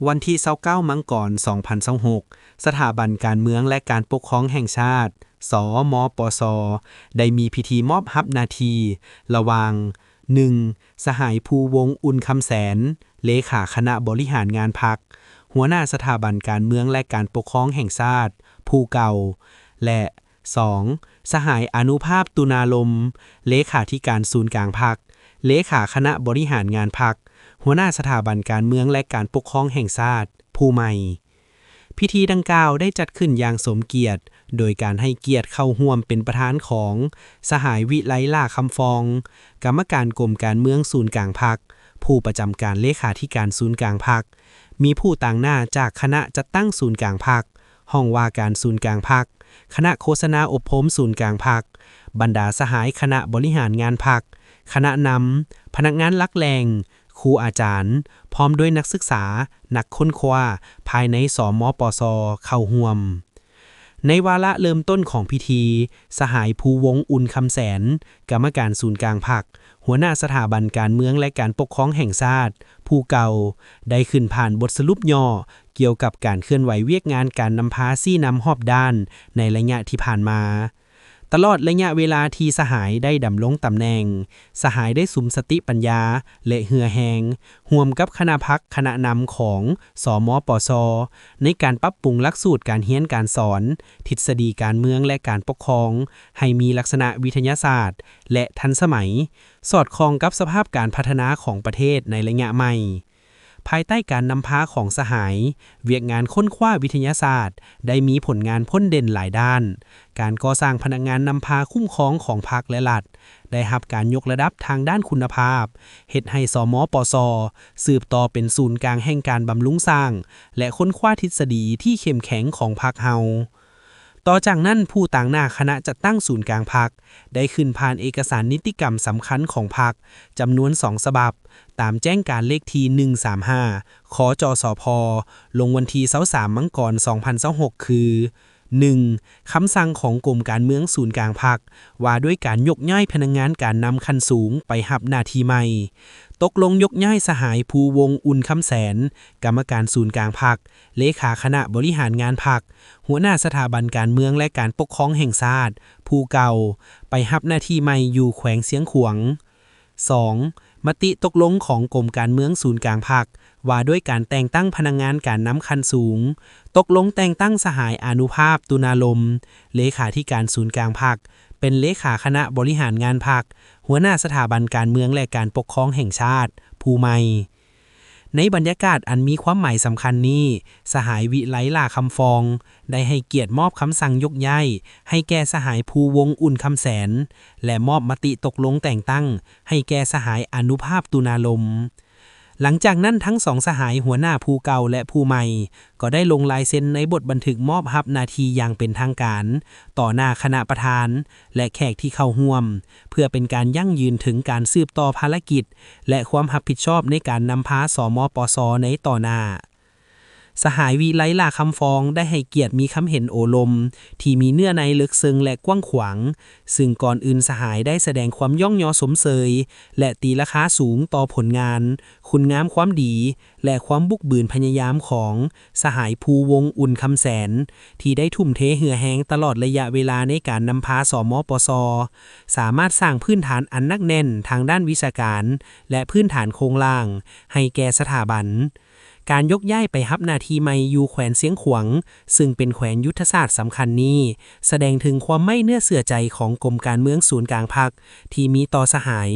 ວັນທີຊາວເກົ້າ ມັງກອນ ສອງພັນຊາວຫົກ ສະຖາບັນການເມືອງ ແລະ ການປົກຄອງແຫ່ງຊາດ ສມປຊ ໄດ້ມີພິທີມອບຮັບໜ້າທີ່ ລະຫວ່າງ ໜຶ່ງ ສະຫາຍ ພູວົງ ອຸ່ນຄຳແສນ ເລຂາຄະນະບໍລິຫານງານພັກ, ຫົວໜ້າສະຖາບັນການເມືອງ ແລະ ການປົກຄອງແຫ່ງຊາດ ຜູ້ເກົ່າ ແລະ ສອງ ສະຫາຍ ອານຸພາບ ຕຸນາລົມ ເລຂາທິການສູນກາງພັກ, ເລຂາຄະນະບໍລິຫານງານພັກ, ຫົວໜ້າສະຖາບັນການເມືອງ ແລະ ການປົກຄອງແຫ່ງຊາດ ຜູ້ໃໝ່. ພິທີດັ່ງກ່າວໄດ້ຈັດຂຶ້ນຢ່າງສົມກຽດ ໂດຍການໃຫ້ກຽດເຂົ້າຮ່ວມເປັນປະທານຂອງ ສະຫາຍ ວິໄລ ຫຼ້າຄຳຟອງ ກຳມະການກົມການເມືອງສູນກາງພັກ, ຜູ້ປະຈຳການເລຂາທິການສູນກາງພັກ, ມີຜູ້ຕາງໜ້າຈາກຄະນະຈັດຕັ້ງສູນກາງພັກ, ຫ້ອງວ່າການສູນກາງພັກ, ຄະນະໂຄສະນາອົບຮົມສູນກາງພັກ, ບັນດາສະຫາຍຄະນະບໍລິຫານງານພັກ, ຄະນະນຳ, ພະນັກງານຫຼັກແຫຼ່ງ, ຄູອາຈານ, ພ້ອມດ້ວຍນັກສຶກສາ, ນັກຄົ້ນຄວ້າ ພາຍໃນ ສມປຊ ເຂົ້າຮ່ວມ. ໃນວາລະເລີ່ມຕົ້ນຂອງພິທີ, ສະຫາຍ ພູວົງ ອຸ່ນຄຳແສນ ກຳມະການສູນກາງພັກ, ຫົວໜ້າສະຖາບັນການເມືອງ ແລະ ການປົກຄອງແຫ່ງຊາດ ຜູ້ເກົ່າ ໄດ້ຂຶ້ນຜ່ານບົດສະຫຼຸບຫຍໍ້ກ່ຽວກັບການເຄື່ອນໄຫວວຽກງານການນຳພາຊີ້ນຳຮອບດ້ານໃນໄລຍະທີ່ຜ່ານມາ. ຕະຫຼອດໄລຍະເວລາທີ່ສະຫາຍໄດ້ດຳລົງຕຳແໜ່ງ, ສະຫາຍໄດ້ສຸມສະຕິປັນຍາ ແລະ ເຫື່ອແຮງ ຮ່ວມກັບຄະນະພັກຄະນະນຳຂອງ ສມປຊ ໃນການປັບປຸງຫຼັກສູດການຮຽນການສອນ, ທິດສະດີການເມືອງ ແລະ ການປົກຄອງ ໃຫ້ມີລັກສະນະວິທະຍາສາດ ແລະ ທັນສະໄໝ, ສອດຄ່ອງກັບສະພາບການພັດທະນາຂອງປະເທດໃນໄລຍະໃໝ່. ພາຍໃຕ້ການນຳພາຂອງສະຫາຍ, ວຽກງານຄົ້ນຄວ້າວິທະຍາສາດໄດ້ມີຜົນງານພົ້ນເດັ່ນຫຼາຍດ້ານ. ການກໍ່ສ້າງພະນັກງານນຳພາຄຸ້ມຄອງຂອງພັກ ແລະ ລັດ ໄດ້ຮັບການຍົກລະດັບທາງດ້ານຄຸນນະພາບ, ເຮັດໃຫ້ ສມປຊ ສືບຕໍ່ເປັນສູນກາງແຫ່ງການບຳລຸງສ້າງ ແລະ ຄົ້ນຄວ້າທິດສະດີທີ່ເຂັ້ມແຂງຂອງພັກເຮົາ. ຕໍ່ຈາກນັ້ນ, ຜູ້ຕາງໜ້າຄະນະຈັດຕັ້ງສູນກາງພັກ ໄດ້ຂຶ້ນຜ່ານເອກະສານນິຕິກຳສຳຄັນຂອງພັກ ຈຳນວນສອງສະບັບ, ຕາມແຈ້ງການເລກທີ ໜຶ່ງສາມຫ້າ ຄຈສພ ລົງວັນທີ ຊາວສາມ ມັງກອນ ສອງພັນຊາວຫົກ ຄື ໜຶ່ງ ຄຳສັ່ງຂອງກົມການເມືອງສູນກາງພັກ ວ່າດ້ວຍການຍົກຍ້າຍພະນັກງານການນຳຂັ້ນສູງໄປຮັບໜ້າທີ່ໃໝ່. ຕົກລົງຍົກຍ້າຍສະຫາຍ ພູວົງ ອຸ່ນຄຳແສນ ກຳມະການສູນກາງພັກ, ເລຂາຄະນະບໍລິຫານງານພັກ, ຫົວໜ້າສະຖາບັນການເມືອງ ແລະ ການປົກຄອງແຫ່ງຊາດ ຜູ້ເກົ່າ ໄປຮັບໜ້າທີ່ໃໝ່ຢູ່ແຂວງຊຽງຂວາງ. ສອງ ມະຕິຕົກລົງຂອງກົມການເມືອງສູນກາງພັກ ວ່າດ້ວຍການແຕ່ງຕັ້ງພະນັກງານການນຳຂັ້ນສູງ. ຕົກລົງແຕ່ງຕັ້ງສະຫາຍ ອານຸພາບ ຕຸນາລົມ ເລຂາທິການສູນກາງພັກ ເປັນເລຂາຄະນະບໍລິຫານງານພັກ, ຫົວໜ້າສະຖາບັນການເມືອງ ແລະ ການປົກຄອງແຫ່ງຊາດ ຜູ້ໃໝ່. ໃນບັນຍາກາດອັນມີຄວາມໝາຍສຳຄັນນີ້, ສະຫາຍ ວິໄລ ຫຼ້າຄຳຟອງ ໄດ້ໃຫ້ກຽດມອບຄຳສັ່ງຍົກຍ້າຍໃຫ້ແກ່ສະຫາຍ ພູວົງ ອຸ່ນຄຳແສນ ແລະ ມອບມະຕິຕົກລົງແຕ່ງຕັ້ງໃຫ້ແກ່ສະຫາຍ ອານຸພາບ ຕຸນາລົມ. ຫຼັງຈາກນັ້ນ, ທັງສອງສະຫາຍ ຫົວໜ້າຜູ້ເກົ່າ ແລະ ຜູ້ໃໝ່ ກໍໄດ້ລົງລາຍເຊັນໃນບົດບັນທຶກມອບຮັບໜ້າທີ່ຢ່າງເປັນທາງການ ຕໍ່ໜ້າຄະນະປະທານ ແລະ ແຂກທີ່ເຂົ້າຮ່ວມ, ເພື່ອເປັນການຢັ້ງຢືນເຖິງການສືບຕໍ່ພາລະກິດ ແລະ ຄວາມຮັບຜິດຊອບໃນການນຳພາ ສມປຊ ໃນຕໍ່ໜ້າ. ສະຫາຍ ວິໄລ ຫຼ້າຄຳຟອງ ໄດ້ໃຫ້ກຽດມີຄຳເຫັນໂອລົມທີ່ມີເນື້ອໃນເລິກເຊິ່ງ ແລະ ກວ້າງຂວາງ, ຊຶ່ງກ່ອນອື່ນສະຫາຍໄດ້ສະແດງຄວາມຍ້ອງຍໍຊົມເຊີຍ ແລະ ຕີລາຄາສູງຕໍ່ຜົນງານ, ຄຸນງາມຄວາມດີ ແລະ ຄວາມບຸກບືນພະຍາຍາມຂອງສະຫາຍ ພູວົງ ອຸ່ນຄຳແສນ ທີ່ໄດ້ທຸ່ມເທເຫື່ອແຮງຕະຫຼອດໄລຍະເວລາໃນການນຳພາ ສມປຊ ສາມາດສ້າງພື້ນຖານອັນໜັກແໜ້ນທາງດ້ານວິຊາການ ແລະ ພື້ນຖານໂຄງລ່າງໃຫ້ແກ່ສະຖາບັນ. ການຍົກຍ້າຍໄປຮັບໜ້າທີ່ໃໝ່ຢູ່ແຂວງຊຽງຂວາງ, ຊຶ່ງເປັນແຂວງຍຸດທະສາດສຳຄັນນີ້, ສະແດງເຖິງຄວາມໄວ້ເນື້ອເຊື່ອໃຈຂອງກົມການເມືອງສູນກາງພັກ ທີ່ມີຕໍ່ສະຫາຍ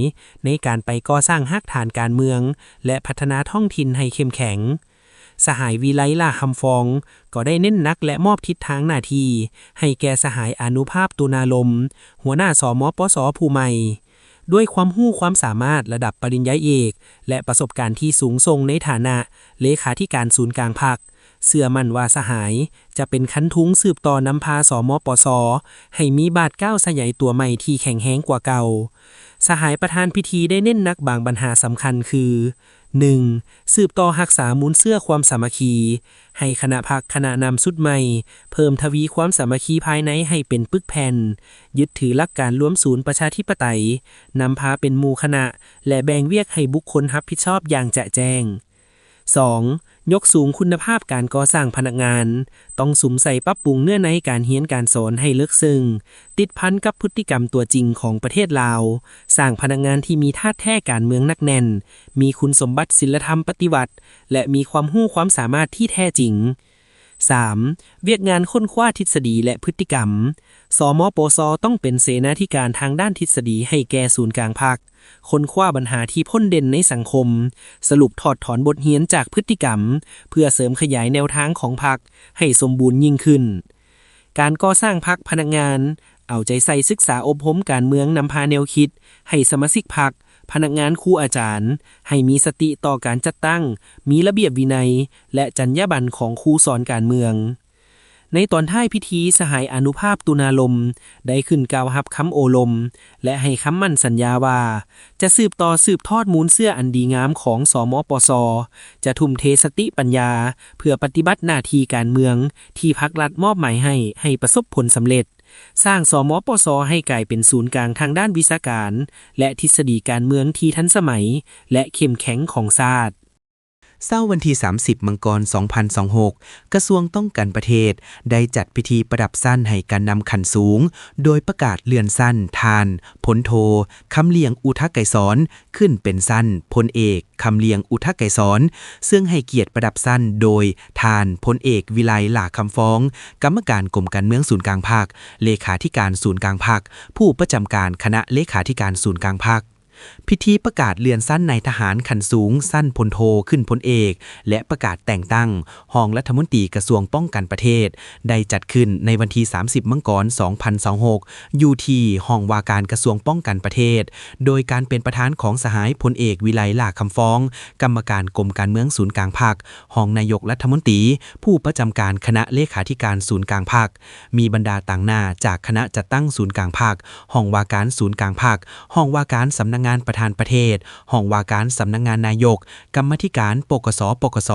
ໃນການໄປກໍ່ສ້າງຮາກຖານການເມືອງ ແລະ ພັດທະນາທ້ອງຖິ່ນໃຫ້ເຂັ້ມແຂງ. ສະຫາຍ ວິໄລ ຫຼ້າຄຳຟອງ ກໍໄດ້ເນັ້ນໜັກ ແລະ ມອບທິດທາງໜ້າທີ່ໃຫ້ແກ່ສະຫາຍ ອານຸພາບ ຕຸນາລົມ ຫົວໜ້າ ສມປຊ ຜູ້ໃໝ່. ດ້ວຍຄວາມຮູ້ຄວາມສາມາດລະດັບປະລິນຍາເອກ ແລະ ປະສົບການທີ່ສູງສົ່ງໃນຖານະເລຂາທິການສູນກາງພັກ, ເຊື່ອໝັ້ນວ່າສະຫາຍຈະເປັນຄັນທຸງສືບຕໍ່ນຳພາ ສມປຊ ໃຫ້ມີບາດກ້າວສະຫຍາຍຕົວໃໝ່ທີ່ແຂງແຮງກວ່າເກົ່າ. ສະຫາຍປະທານພິທີໄດ້ເນັ້ນໜັກບາງບັນຫາສຳຄັນຄື ໜຶ່ງ ສືບຕໍ່ຮັກສາມູນເຊື້ອຄວາມສາມັກຄີ, ໃຫ້ຄະນະພັກຄະນະນຳຊຸດໃໝ່ ເພີ່ມທະວີຄວາມສາມັກຄີພາຍໃນໃຫ້ເປັນປຶກແຜ່ນ, ຍຶດຖືຫຼັກການລວມສູນປະຊາທິປະໄຕ, ນຳພາເປັນໝູ່ຄະນະ ແລະ ແບ່ງວຽກໃຫ້ບຸກຄົນຮັບຜິດຊອບຢ່າງຈະແຈ້ງ. ສອງ ຍົກສູງຄຸນນະພາບການກໍ່ສ້າງພະນັກງານ, ຕ້ອງສຸມໃສ່ປັບປຸງເນື້ອໃນການຮຽນການສອນໃຫ້ເລິກເຊິ່ງ, ຕິດພັນກັບພຶດຕິກຳຕົວຈິງຂອງປະເທດລາວ, ສ້າງພະນັກງານທີ່ມີທາດແທ້ການເມືອງໜັກແໜ້ນ, ມີຄຸນສົມບັດສິນລະທຳປະຕິວັດ ແລະ ມີຄວາມຮູ້ຄວາມສາມາດທີ່ແທ້ຈິງ. ສາມ, ວຽກງານຄົ້ນຄວ້າທິດສະດີ ແລະ ພຶດຕິກຳ. ສມປຊ ຕ້ອງເປັນເສນາທິການທາງດ້ານທິດສະດີໃຫ້ແກ່ສູນກາງພັກ, ຄົ້ນຄວ້າບັນຫາທີ່ພົ້ນເດັ່ນໃນສັງຄົມ, ສະຫຼຸບຖອດຖອນບົດຮຽນຈາກພຶດຕິກຳ ເພື່ອເສີມຂະຫຍາຍແນວທາງຂອງພັກໃຫ້ສົມບູນຍິ່ງຂຶ້ນ. ການກໍ່ສ້າງພັກພະນັກງານ, ເອົາໃຈໃສ່ສຶກສາອົບຮົມການເມືອງນຳພາແນວຄິດ ໃຫ້ສະມາຊິກພັກ, ພະນັກງານ, ຄູອາຈານ ໃຫ້ມີສະຕິຕໍ່ການຈັດຕັ້ງ, ມີລະບຽບວິໄນ ແລະ ຈັນຍາບັນຂອງຄູສອນການເມືອງ. ໃນຕອນທ້າຍພິທີ, ສະຫາຍອານຸພາບ ຕຸນາລົມ ໄດ້ຂຶ້ນກ່າວຮັບຄຳໂອລົມ ແລະ ໃຫ້ຄຳໝັ້ນສັນຍາວ່າ ຈະສືບຕໍ່ສືບທອດມູນເຊື້ອອັນດີງາມຂອງ ສມປຊ, ຈະທຸ່ມເທສະຕິປັນຍາເພື່ອປະຕິບັດໜ້າທີ່ການເມືອງທີ່ພັກລັດມອບໝາຍໃຫ້ ໃຫ້ປະສົບຜົນສຳເລັດ, ສ້າງ ສມປຊ ໃຫ້ກາຍເປັນສູນກາງທາງດ້ານວິຊາການ ແລະ ທິດສະດີການເມືອງທີ່ທັນສະໄໝ ແລະ ເຂັ້ມແຂງຂອງຊາດ. ເຊົ້າວັນທີສາມສິບ ມັງກອນ ສອງພັນຊາວຫົກ, ກະຊວງປ້ອງກັນປະເທດໄດ້ຈັດພິທີປະດັບຊັ້ນໃຫ້ການນຳຂັ້ນສູງ, ໂດຍປະກາດເລື່ອນຊັ້ນທ່ານ ພົນໂທ ຄຳລຽງ ອຸທະໄກສອນ ຂຶ້ນເປັນຊັ້ນ ພົນເອກ ຄຳລຽງ ອຸທະໄກສອນ, ເຊິ່ງໃຫ້ກຽດປະດັບຊັ້ນໂດຍທ່ານ ພົນເອກ ວິໄລ ຫຼ້າຄຳຟອງ, ກຳມະການກົມການເມືອງສູນກາງພັກ, ເລຂາທິການສູນກາງພັກ, ຜູ້ປະຈຳການຄະນະເລຂາທິການສູນກາງພັກ. ພິທີປະກາດເລື່ອນຊັ້ນນາຍທະຫານຂັ້ນສູງ ຊັ້ນພົນໂທ ຂຶ້ນພົນເອກ ແລະ ປະກາດແຕ່ງຕັ້ງຮອງລັດຖະມົນຕີກະຊວງປ້ອງກັນປະເທດ ໄດ້ຈັດຂຶ້ນໃນວັນທີສາມສິບ ມັງກອນ ສອງພັນຊາວຫົກ ຢູ່ທີ່ຫ້ອງວ່າການກະຊວງປ້ອງກັນປະເທດ, ໂດຍການເປັນປະທານຂອງສະຫາຍ ພົນເອກ ວິໄລ ຫຼ້າຄຳຟອງ, ກຳມະການກົມການເມືອງສູນກາງພັກ, ຮອງນາຍົກລັດຖະມົນຕີ, ຜູ້ປະຈຳການຄະນະເລຂາທິການສູນກາງພັກ, ມີບັນດາຕາງໜ້າຈາກຄະນະຈັດຕັ້ງສູນກາງພັກ, ຫ້ອງວ່າການສູນກາງພັກ, ຫ້ອງວ່າການສຳນັກງານປະທານປະເທດ, ຫ້ອງວ່າການສຳນັກງານນາຍົກ, ກຳມາທິການ ປກສ, ປກສ,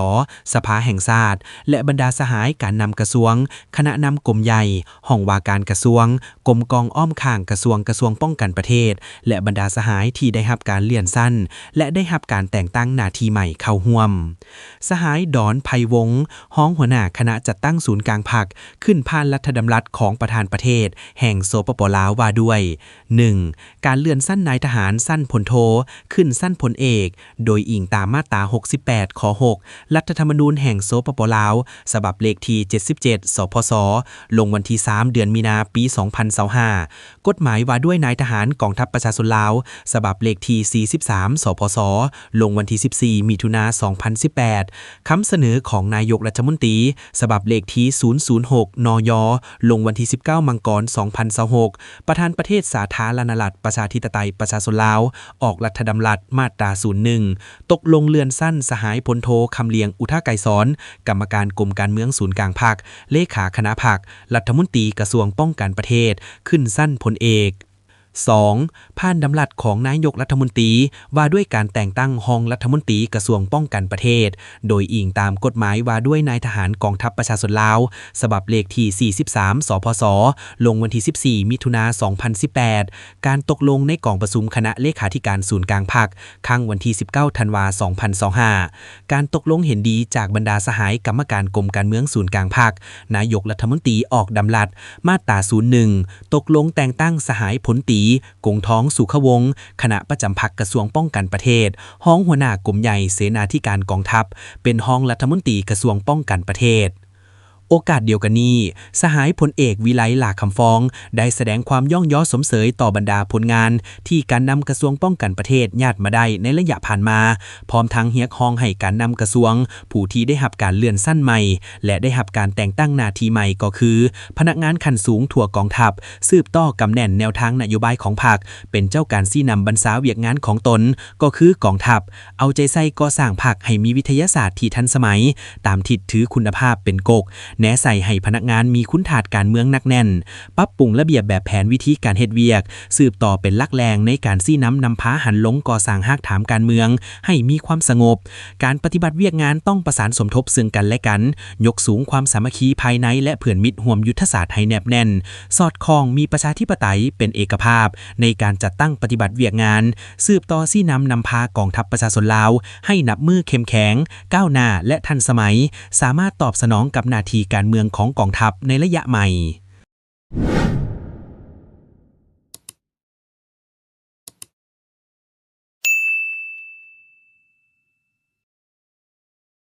ສະພາແຫ່ງຊາດ ແລະ ບັນດາສະຫາຍການນຳກະຊວງ, ຄະນະນຳກົມໃຫຍ່, ຫ້ອງວ່າການກະຊວງ, ກົມກອງອ້ອມຂ້າງກະຊວງ, ກະຊວງປ້ອງກັນປະເທດ ແລະ ບັນດາສະຫາຍທີ່ໄດ້ຮັບການເລື່ອນຊັ້ນ ແລະ ໄດ້ຮັບການແຕ່ງຕັ້ງໜ້າທີ່ໃໝ່ເຂົ້າຮ່ວມ. ສະຫາຍ ດອນ ໄພວົງ, ຮອງຫົວໜ້າຄະນະຈັດຕັ້ງສູນກາງພັກ, ຂຶ້ນຜ່ານລັດຖະດຳລັດຂອງປະທານປະເທດແຫ່ງ ສປປ ລາວ ວ່າດ້ວຍ ໜຶ່ງ ການເລື່ອນຊັ້ນນາຍທະຫານຊັ້ນພົນໂທ ຂຶ້ນຊັ້ນພົນເອກ, ໂດຍອີງຕາມມາດຕາຫົກສິບແປດ ຂໍ້ຫົກ ລັດຖະທຳມະນູນແຫ່ງ ສປປ ລາວ ສະບັບເລກທີເຈັດສິບເຈັດ ສພສ ລົງວັນທີສາມ ເດືອນມີນາ ປີສອງພັນຊາວຫ້າ, ກົດໝາຍວ່າດ້ວຍນາຍທະຫານກອງທັບປະຊາຊົນລາວ ສະບັບເລກທີສີ່ສິບສາມ ສພສ ລົງວັນທີສິບສີ່ ມິຖຸນາ ສອງພັນສິບແປດ, ຄຳສະເໜີຂອງນາຍົກລັດຖະມົນຕີ ສະບັບເລກທີສູນສູນຫົກ ນຍ ລົງວັນທີສິບເກົ້າ ມັງກອນ ສອງພັນຊາວຫົກ, ປະທານປະເທດສາທາລະນະລັດ ປະຊາທິປະໄຕ ປະຊາຊົນລາວ ອອກລັດຖະດຳລັດ ມາດຕາສູນໜຶ່ງ ຕົກລົງເລື່ອນຊັ້ນສະຫາຍພົນໂທ ຄຳລຽງ ອຸທະໄກສອນ, ກຳມະການກົມການເມືອງສູນກາງພັກ, ເລຂາຄະນະພັກ, ລັດຖະມົນຕີກະຊວງປ້ອງກັນປະເທດ, ຂຶ້ນຊັ້ນພົນເອກ. ສອງ, ຜ່ານດຳລັດຂອງນາຍົກລັດຖະມົນຕີ ວ່າດ້ວຍການແຕ່ງຕັ້ງຮອງລັດຖະມົນຕີກະຊວງປ້ອງກັນປະເທດ, ໂດຍອີງຕາມກົດໝາຍວ່າດ້ວຍນາຍທະຫານກອງທັບປະຊາຊົນລາວ ສະບັບເລກທີສີ່ສິບສາມ ສພສ ລົງວັນທີສິບສີ່ ມິຖຸນາ ສອງພັນສິບແປດ, ການຕົກລົງໃນກອງປະຊຸມຄະນະເລຂາທິການສູນກາງພັກ ຄັ້ງວັນທີສິບເກົ້າ ທັນວາ ສອງພັນຊາວຫ້າ, ການຕົກລົງເຫັນດີຈາກບັນດາສະຫາຍກຳມະການກົມການເມືອງສູນກາງພັກ, ນາຍົກລັດຖະມົນຕີອອກດຳລັດ ມາດຕາສູນໜຶ່ງ ຕົກລົງແຕ່ງຕັ້ງສະຫາຍພົນຕີ ກົງທອງ ສຸຂະວົງ, ຄະນະປະຈຳພັກກະຊວງປ້ອງກັນປະເທດ, ຮອງຫົວໜ້າກົມໃຫຍ່ເສນາທິການກອງທັບ, ເປັນຮອງລັດຖະມົນຕີກະຊວງປ້ອງກັນປະເທດ. ໂອກາດດຽວກັນນີ້, ສະຫາຍພົນເອກ ວິໄລ ຫຼ້າຄຳຟອງ ໄດ້ສະແດງຄວາມຍ້ອງຍໍຊົມເຊີຍຕໍ່ບັນດາຜົນງານທີ່ການນຳກະຊວງປ້ອງກັນປະເທດຍາດມາໄດ້ໃນໄລຍະຜ່ານມາ, ພ້ອມທັງຮຽກຮ້ອງໃຫ້ການນຳກະຊວງ ຜູ້ທີ່ໄດ້ຮັບການເລື່ອນຊັ້ນໃໝ່ ແລະ ໄດ້ຮັບການແຕ່ງຕັ້ງໜ້າທີ່ໃໝ່ ກໍຄື ພະນັກງານຂັ້ນສູງທົ່ວກອງທັບ ສືບຕໍ່ກຳແໜ້ນແນວທາງນະໂຍບາຍຂອງພັກ, ເປັນເຈົ້າການຊີ້ນຳບັນຊາວຽກງານຂອງຕົນ ກໍຄືກອງທັບ, ເອົາໃຈໃສ່ກໍ່ສ້າງພັກໃຫ້ມີວິທະຍາສາດທີ່ທັນສະໄໝ, ຕາມທິດຖືຄຸນນະພາບເປັນກົກ, ແນໃສ່ໃຫ້ພະນັກງານມີຄຸນທາດການເມືອງໜັກແໜ້ນ, ປັບປຸງລະບຽບແບບແຜນວິທີການເຮັດວຽກ, ສືບຕໍ່ເປັນຫຼັກແຫຼ່ງໃນການຊີ້ນຳນຳພາຫັນລົງກໍ່ສ້າງຮາກຖານການເມືອງໃຫ້ມີຄວາມສະຫງົບ. ການປະຕິບັດວຽກງານຕ້ອງປະສານສົມທົບເຊິ່ງກັນແລະກັນ, ຍົກສູງຄວາມສາມັກຄີພາຍໃນ ແລະ ເພື່ອນມິດຮ່ວມຍຸດທະສາດໃຫ້ແນບແໜ້ນ, ສອດຄ່ອງ, ມີປະຊາທິປະໄຕ, ເປັນເອກະພາບໃນການຈັດຕັ້ງປະຕິບັດວຽກງານ, ສືບຕໍ່ຊີ້ນຳນຳພາກອງທັບປະຊາຊົນລາວໃຫ້ນັບມື້ເຂັ້ມແຂງ, ກ້າວໜ້າ ແລະ ທັນສະໄໝ, ສາມາດຕອບສະໜອງກັບໜ້າທີ່ການເມືອງຂອງກອງທັບໃນໄລຍະໃໝ່.